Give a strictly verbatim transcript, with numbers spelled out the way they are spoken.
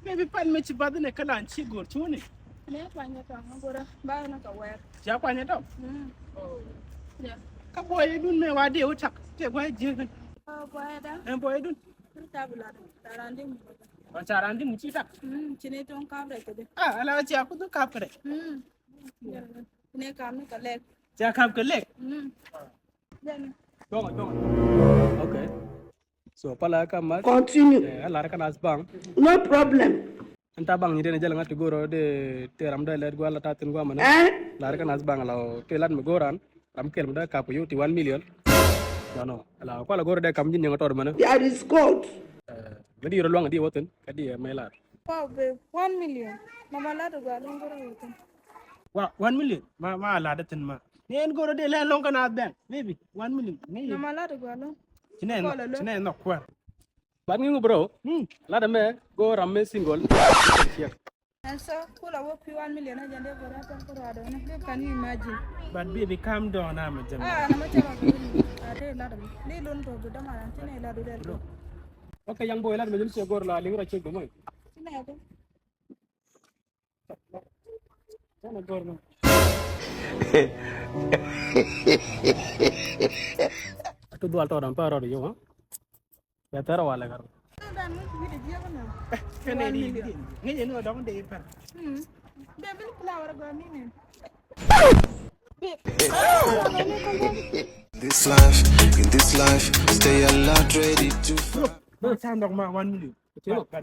Maybe pan mi ci bath ni kä lan ci go̱r cuni. Ni kuany tɔŋ go̱rä ba ni kɛ wɛr. Ca kuany tɔŋ. Mm. Oh. Yeah. Kä buɔyädun mëë wa diɛ wä tak tëë gua̱a̱th jiäk. Oh, buɔyäda. Ɛn buɔyädun. Kir ca bi lat. Ca ran di mu. Wa ca ran di mu ci tak. Mm, ci ni tɔŋ kap rɛ kɛ di. Ah, ala cia kudu kap rɛ. Mm. Yeah. Ni kap ni kɛ lɛk. Ca kap kɛ lɛk. Mm. Dɔŋ, dɔŋ. Okay. So pala ka mat. Continue. Eh, a lar ka nas bang. No problem. Anta bang ni den jal ngat goro de te ram de led gwala ta tin gwa mana. Eh? Lar ka nas bang la te lad me goran. Ram kel me da ka pu ti one million. No, no. Ala kwala goro de kam jin nga tor mana. There is God. Eh, me di ro luang di wotin ka di me lar. Wow, babe, one million. Mama la de gwa luang goro wotin. Wa one million. Ma, ma la de tin ma. Ni en goro de le long kana bank. Maybe one million. Maybe. Mama la de gwa long. Chinɛ nɔ, chinɛ nɔ kuɛr. Bat ŋi̱ŋ bro. Hmm. Lat ɛmɛ go ram mɛ single. Ɛn so kula wä pi one million a jɛn dee bɔra tɛn kura dɔn ni. Can you imagine? But baby, calm down, I'm a gentleman. Ah, na ma cɛ rɔ dɔn ni. A dee lat ɛmɛ. Ni lon to bi dama ran ti ni lat dee. Okay, young boy, lat ɛmɛ jɛn cɛ gor la liŋ rɔ cɛ gomɔ. Ti ni a dee. Atu dual tɔɔdan pa rɔɔd yom, ha? Ya tɛrɛ wa lɛ kar. Kɛnɛ ni di ŋäcɛ ni wa dɔŋ dee pɛr. This life, in this life, stay alert, ready to fight. Bro, bro, time dɔŋ ma one million. Okay, okay.